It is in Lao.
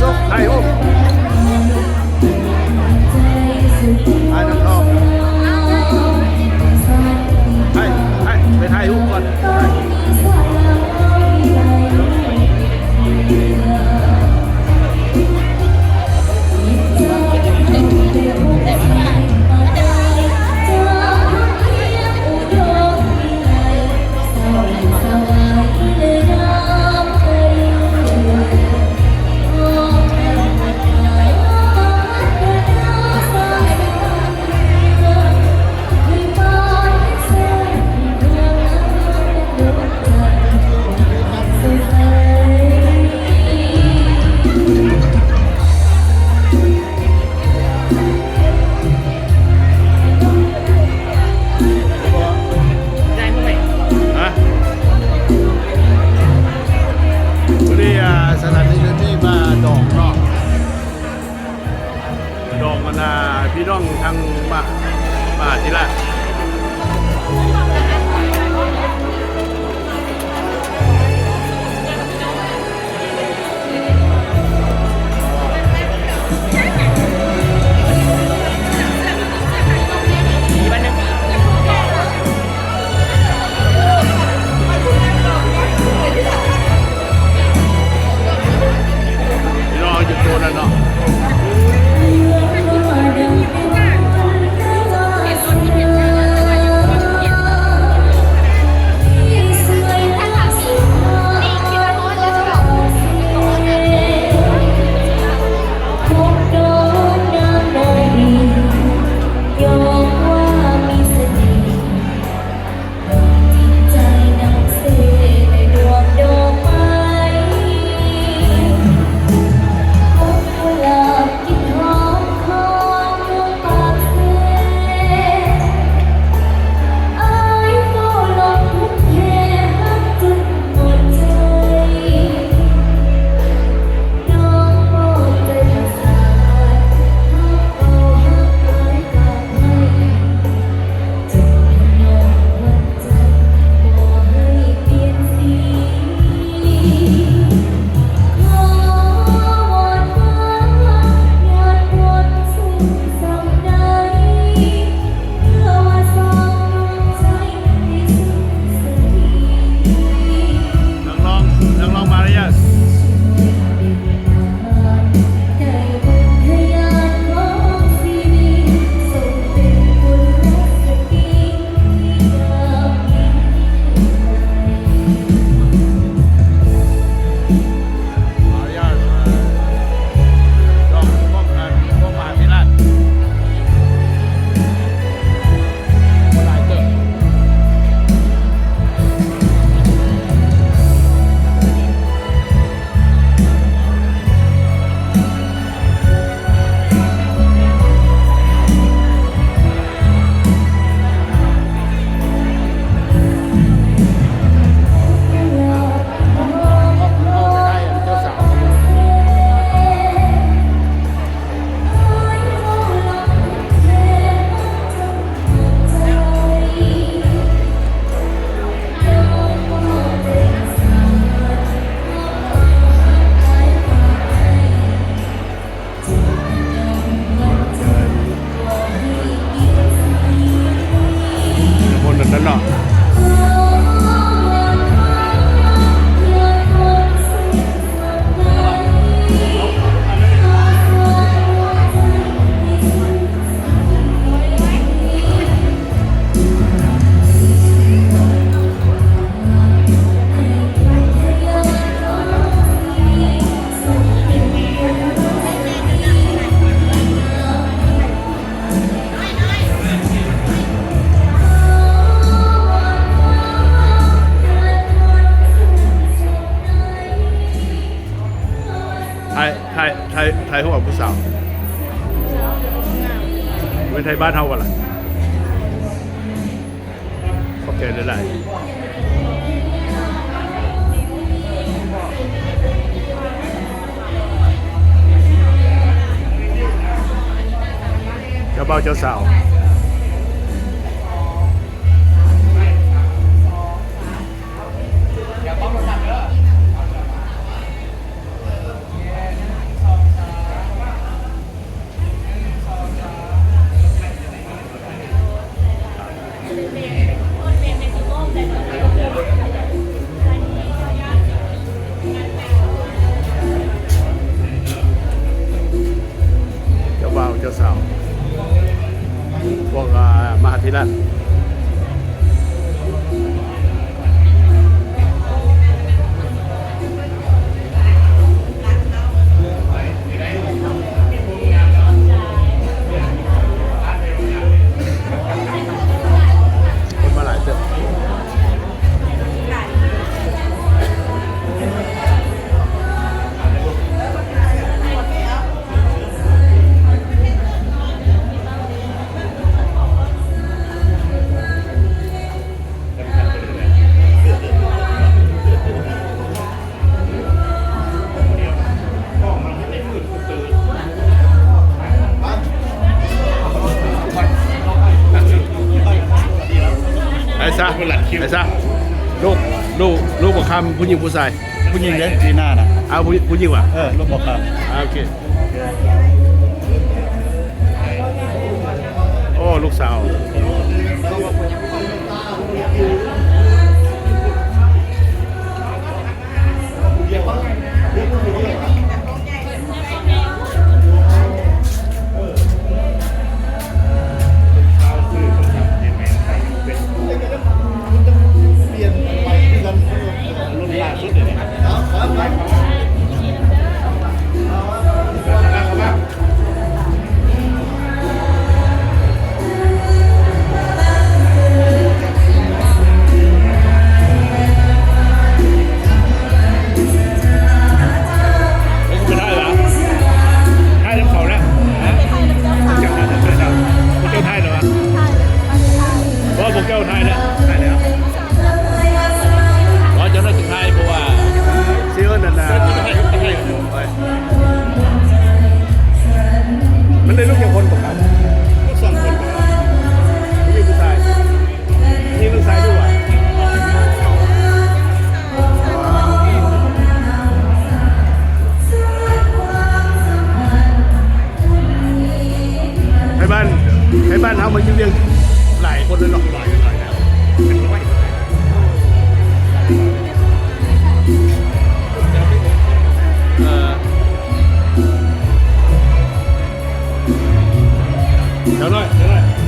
ຍົກຖ່າຍຮູບ ຖ່າຍນຳທ້ອງ ຖ່າຍ ຖ່າຍ ໄປຖ່າຍຮູບກ່ອນ. ຮະ ມື້ນີ້ ອ່າ ສະຖານທີ່ນີ້ມາດອງເນາະ ດອງອັນນ່າ ພີ່ນ້ອງທາງມະ ມະຫາທິລາດ. ພີ່ນ້ອງຢູ່ໂຕນັ້ນເນາະ. ນັກຮ້ອງ ນັກຮ້ອງມາລາຍາ. ຄົນນັ້ນເນາະ. ຖ່າຍ ຖ່າຍ ຖ່າຍ ຖ່າຍຮູບກັບຜູ້ສາວ ແມ່ນໄທບ້ານເຮົາບໍ່ລະ? ຂອບໃຈຫຼາຍໆ. ເຈົ້າບ່າວເຈົ້າສາວ. ດຽວກ້ອງໂທລະສັບເດີ. ພວກ ອ່າ ມະຫາເຖລະ ຄົນມາຫຼາຍເຕີບ. ໄປຊະ ໄປຊະ ລູກ ລູກ ລູກບໍ່ຄຳ ຜູ້ຍິງຜູ້ຊາຍ? ຜູ້ຍິງເດ້ ທີ່ໜ້ານະ. ອ້າວ ຜູ້ ຜູ້ຍິງຫວາ? ເອີ ລູກບໍ່ຄຳ. ອ່າ ໂອເຄ. ໂອ້ ລູກສາວ. ໄປຖ່າຍນຳເຂົາແລ້ວ ຮະ? ໄປຖ່າຍນຳເຈົ້າສາວ ເຈົ້າຖ່າຍແລ້ວຫວາ? ບໍ່ ພວກເຈົ້າຖ່າຍແລ້ວ ຖ່າຍແລ້ວ. ບໍ່ ເຈົ້າໜ້ອຍຊິຖ່າຍ ເພາະວ່າຊິເອີ້ນອັນນ່າ ມັນໄດ້ລູກຈັກຄົນບໍ່ຄັບ? ລູກສອງຄົນ ຜູ້ຍິງຜູ້ຊາຍ? ຍິງຫຼືຊາຍ? ໄທບ້ານ ໄທບ້ານເຮົາມາຢູ່ວຽງຫຼາຍຄົນເລີຍເນາະ ຫຼາຍ ຫຼາຍແລ້ວ ເປັນຮ້ອຍ ເອີ ເຈົ້ານ້ອຍ ເຈົ້ານ້ອຍ.